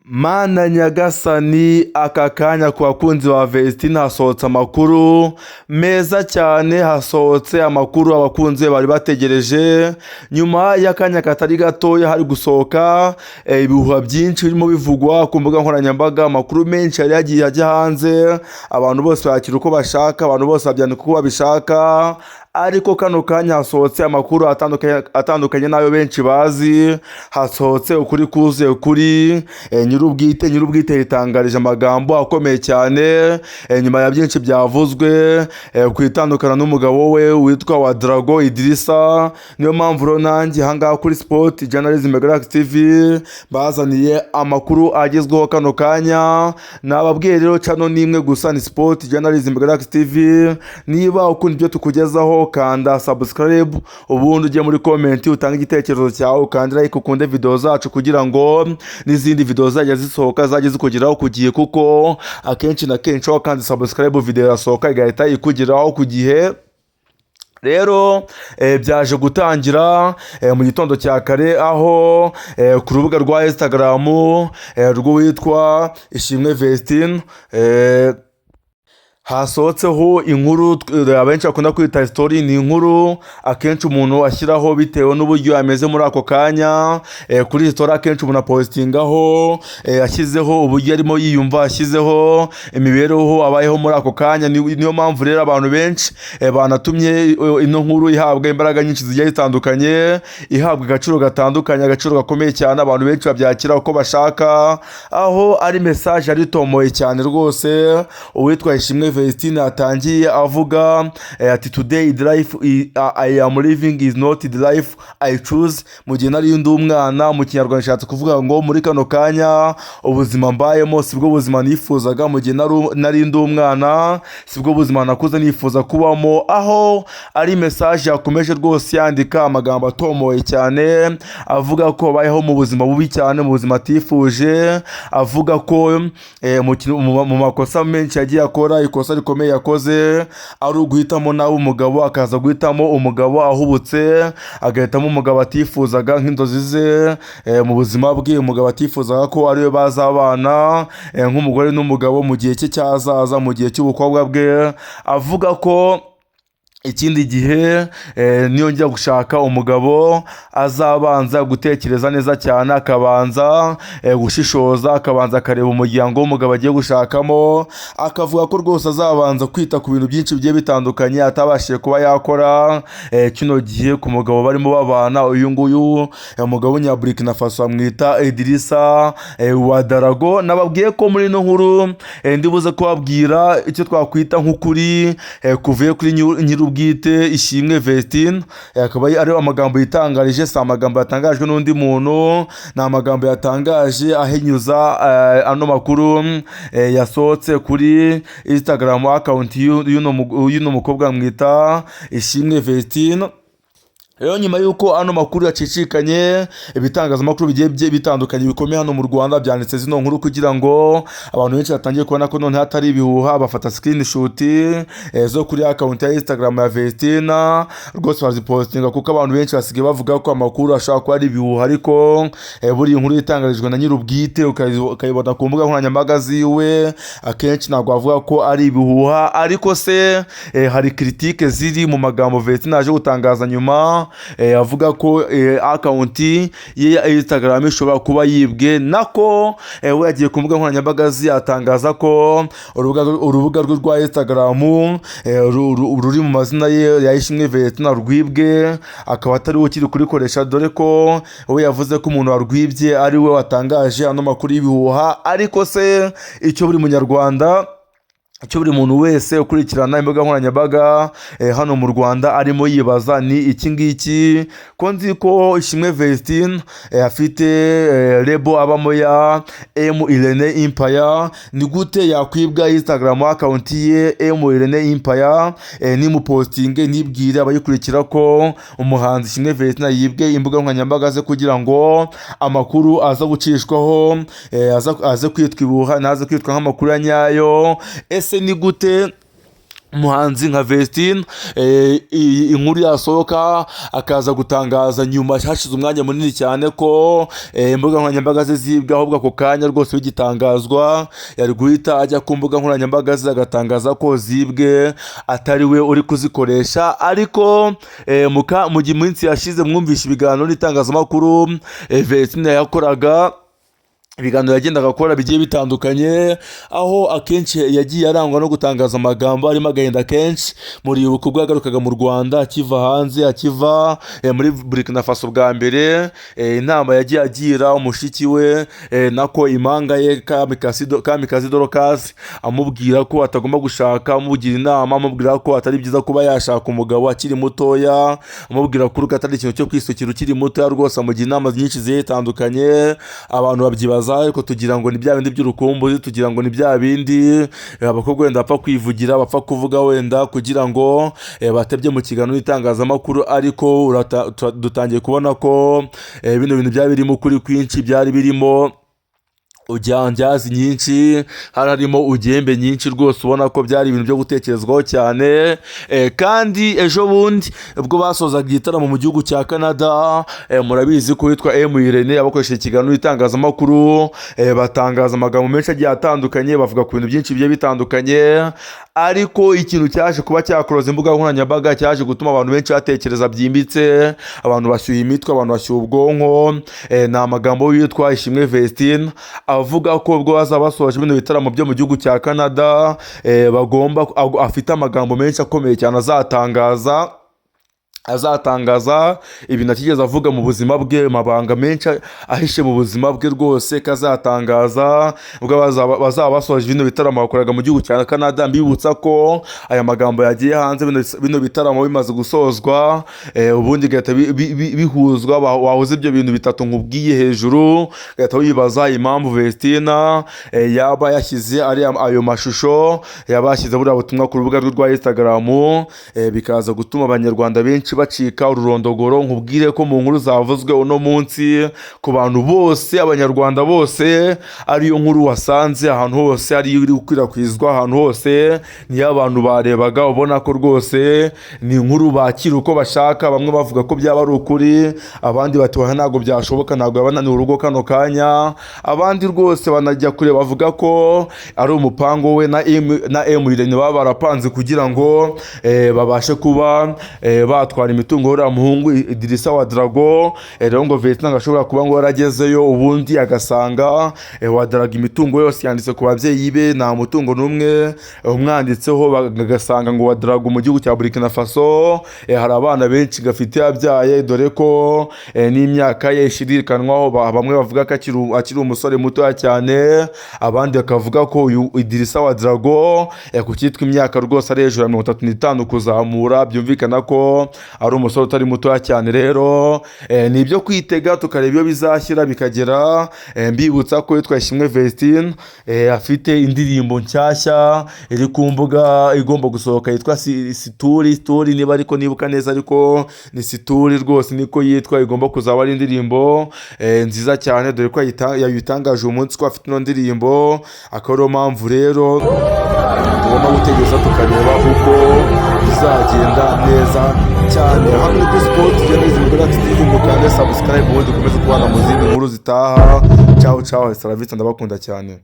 Mana nyagasani, aka kanya ku bakunzi ba Vestine hasohotse amakuru meza cyane, hasohotse amakuru abakunzi be bari bategereje. Nyuma y'akanya katari gatoya hari gusohoka ibihuha byinshi birimo bivugwa ku mbuga nkoranyambaga, amakuru menshi yari yagiye ajya hanze, abantu bose bakira uko bashaka, abantu bose babyandika uko babishaka. Ariko kano kanya hasohotse amakuru atandukanye n'ayo benshi bazi. Hasohotse ukuri kuzuye kuri nyir'ubwite yitangarije amagambo akomeye cyane nyuma ya byinshi byavuzwe ku itandukana n'umugabo we witwa Ouedraogo Idrissa. Niyo mpamvu rero nanjye ahangaha kuri Sport Journalism Galaxy TV bazaniye amakuru agezweho kano kanya. Nababwiye rero, channel ni imwe gusa, ni Sport Journalism Galaxy TV. Niba ukunda ibyo tukugezaho, kanda subscribe, ubundi ujye muri comment utange igitekerezo cyawe, ukande like, ukunde video zacu kugira ngo n'izindi video zajya zisohoka zajye zikugeraho ku gihe, kuko akenshi na kenshi aho kandi subscribe, video irasohoka igahita ikugeraho ku gihe. Rero byaje gutangira mu gitondo cya kare, aho ku rubuga rwa Instagram rw'uwitwa Ishimwe Vestine hasohotseho inkuru abenshi bakunda kwita story. Ni inkuru akenshi umuntu ashyiraho bitewe n'uburyo ameze muri ako kanya. Kuri story akenshi umuntu apostingaho ashyizeho uburyo arimo yiyumva, ashyizeho imibereho abayeho muri ako kanya. Niyo mpamvu rero abantu benshi banatumye ino nkuru ihabwa imbaraga nyinshi zigiye zitandukanye, ihabwa agaciro gatandukanye, agaciro gakomeye cyane. Abantu benshi babyakira uko bashaka, aho ari message aritomoye cyane rwose. Uwitwa Ishimwe Vestine atangiye avuga ati: "Today the life I am living is not the life I choose mu gihe nari ndi umwana." Mu Kinyarwanda nshatse kuvuga ngo muri kano kanya ubuzima mbayemo sibwo buzima nifuzaga mu gihe nari ndi umwana, sibwo buzima nakuze nifuza kubamo. Aho ari message yakomeje rwose yandika amagambo atomoye cyane, avuga ko abayeho mu buzima bubi cyane, mu buzima atifuje, avuga ko mu makosa menshi yagiye akora, ikosa rikomeye yakoze ari uguhitamo nawe umugabo, akaza guhitamo umugabo ahubutse, agahitamo umugabo atifuzaga nk'inzozi ze mu buzima bwe, umugabo atifuzaga ko ariwe bazabana nk'umugore n'umugabo mu gihe cye cy'ahazaza, mu gihe cy'ubukobwa bwe. Avuga ko ikindi gihe niyongera gushaka umugabo azabanza gutekereza neza cyane, akabanza gushishoza, akabanza akareba umuryango w'umugabo agiye gushakamo. Akavuga ko rwose azabanza kwita ku bintu byinshi bigiye bitandukanye atabashije kuba yakora kino gihe ku mugabo barimo babana uyu nguyu, umugabo w'Umunyaburikina Faso bamwita Idrissa Ouedraogo. Nababwiye ko muri ino nkuru ndibuze kubabwira icyo twakwita nk'ukuri kuvuye kuri nyir'ubwite Ishimwe Vestine. Akaba ari amagambo yitangarije, si amagambo yatangajwe n'undi muntu, ni amagambo yatangaje ahinyuza ano makuru yasohotse kuri Instagram account y'uno mukobwa mwita Ishimwe Vestine. Rero nyuma y'uko ano makuru yacicikanye, ibitangazamakuru bigiye bitandukanye bikomeye hano mu Rwanda byanditse zino nkuru kugira ngo abantu benshi batangiye kubona ko noneho atari ibihuha. Bafata screenshot zo kuri account ya Instagram ya Vestina, rwose bazipostinga, kuko abantu benshi basigaye bavuga ko amakuru ashobora kuba ari ibihuha. Ariko buriya inkuru itangarijwe na nyir'ubwite, ukayibona ku mbuga nkoranyambaga ziwe, akenshi ntabwo bavuga ko ari ibihuha. Ariko se hari critique ziri mu magambo Vestina aje gutangaza nyuma, avuga ko account ye ya Instagram ishobora kuba yibwe. Nako we yagiye ku mbuga nkoranyambaga ze atangaza ko urubuga rwe rwa Instagram ruri mu mazina ye ya Ishimwe Vestina rwibwe, akaba atari we ukiri kurikoresha, dore ko we yavuze ko umuntu warwibye ari we watangaje ano makuru y'ibihuha. Ariko se icyo buri munyarwanda, icyo buri muntu wese ukurikirana imbuga nkoranyambaga hano mu Rwanda arimo yibaza ni iki ngiki: ko nzi ko Ishimwe Vestine afite label abamo ya M Irene Empire, ni gute yakwibwa Instagram account ye M Irene Empire nimupostinge nibwire abayikurikira ko umuhanzi Ishimwe Vestine yibwe imbuga nkoranyambaga ze, kugira ngo amakuru aza gucishwaho aze kwitwa ibihuha, ntaze kwitwa nk'amakuru ya nyayo? Ese ni gute Umuhanzi nka Vestine, iyi inkuru yasohoka akaza gutangaza nyuma hashize umwanya munini cyane ko imbuga nkoranyambaga ze zibwe, ahubwo ako kanya rwose bigitangazwa yari guhita ajya ku mbuga nkoranyambaga ze agatangaza ko zibwe, atari we uri kuzikoresha. Ariko mu gihe iminsi yashize mwumvishe ibiganiro n'itangazamakuru Vestine yakoraga, ibiganiro yagendaga akora bigiye bitandukanye, aho akenshi yagiye arangwa no gutangaza amagambo arimo agahinda kenshi. Muribuka ubwo yagarukaga mu Rwanda akiva hanze, akiva muri Burkina Faso bwa mbere, inama yagiye agira umushiki we, nako impanga ye Kamikazi Dorcas, amubwira ko atagomba gushaka, amugira inama, amubwira ko atari byiza kuba yashaka umugabo akiri mutoya, amubwira ko urugo atari ikintu cyo kwisukira ukiri mutoya rwose, amugira inama nyinshi zigiye zitandukanye. Abantu babyibaza, ariko tugira ngo ni bya bindi by'urukumbuzi, tugira ngo ni bya bindi abakobwa wenda bapfa kwivugira, bapfa kuvuga wenda kugira ngo batebye mu kiganiro n'itangazamakuru. Ariko dutangiye kubona ko bino bintu byari birimo ukuri kwinshi, byari birimo ujyanjazi nyinshi, hari harimo ugembe nyinshi rwose, ubona ko byari ibintu byo gutekerezwaho cyane. Kandi ejo bundi ubwo basozaga igitaramo mu gihugu cya Canada, murabizi ko witwa M Irene abakoresheje ikiganiro n'itangazamakuru, batangaza amagambo menshi agiye atandukanye, bavuga ku bintu byinshi bigiye bitandukanye. Ariko ikintu cyaje kuba cyakoroza imbuga nkoranyambaga, cyaje gutuma abantu benshi batekereza byimbitse, abantu bashyuha imitwe, abantu bashyuha ubwonko, ni amagambo witwa Ishimwe Vestine avuga ko ubwo bazaba basoje bino bitaramo byo mu gihugu cya Canada, bagomba afite amagambo menshi akomeye cyane azatangaza ibintu atigeze avuga mu buzima bwe, amabanga menshi ahishe mu buzima bwe rwose kazatangaza ubwo bazaba basoje bino bitaramo bakoraga mu gihugu cya Canada. Mbibutsa ko aya magambo yagiye hanze bino bitaramo bimaze gusozwa, ubundi bigahita bihuzwa, wahuza ibyo bintu bitatu nkubwiye hejuru, ugahita wibaza impamvu Vestina yaba yashyize ayo mashusho, yaba yashyize buriya butumwa ku rubuga rwe rwa Instagram, bikaza gutuma Abanyarwanda benshi bacika ururondogoro. Nkubwire ko mu nkuru zavuzwe uno munsi ku bantu bose, Abanyarwanda bose, ariyo nkuru wasanze ahantu hose, ariyo iri gukwirakwizwa ahantu hose, niyo abantu barebaga, ubona ko rwose ni inkuru bakira uko bashaka. Bamwe bavuga ko byaba ari ukuri, abandi bati: "Oya, ntabwo byashoboka, ntabwo yaba ananiwe urugo kano kanya." Abandi rwose banajya kure bavuga ko ari umupango we na M Irene baba barapanze kugira ngo babashe kuba batwara imitungo y'uriya muhungu Idrissa Ouedraogo. Rero ngo Vestine ashobora kuba ngo yaragezeyo, ubundi agasanga Ouedraogo imitungo yose yanditse ku babyeyi be, nta mutungo n'umwe umwanditseho. Bagasanga ngo Ouedraogo mu gihugu cya Burkina Faso hari abana benshi gafite yabyaye, dore ko n'imyaka ye ishidikanywaho. Bamwe bavuga ko akiri umusore mutoya cyane, abandi bakavuga ko uyu Idrissa Ouedraogo ku cyitwa imyaka rwose ari hejuru ya 35 kuzamura, byumvikana ko ari umusore utari mutoya cyane. Rero ni ibyo kwitega tukareba iyo bizashyira bikagera. Mbibutsa ko yitwa Ishimwe Vestine afite indirimbo nshyashya iri ku mbuga igomba gusohoka yitwa Situri Situri, niba ariko nibuka neza, ariko ni Situri rwose niko yitwa. Igomba kuzaba ari indirimbo nziza cyane, dore ko yayitangaje uyu munsi ko afite ino ndirimbo, akaba ariyo mpamvu rero tugomba gutegereza tukareba uko bizagenda neza cyane. Hano ni kuri Sport Journalism Galaxy TV, mukande subscribe ubundi dukomeze kubana mu zindi nkuru zitaha. Ciao ciao, saravita, ndabakunda cyane.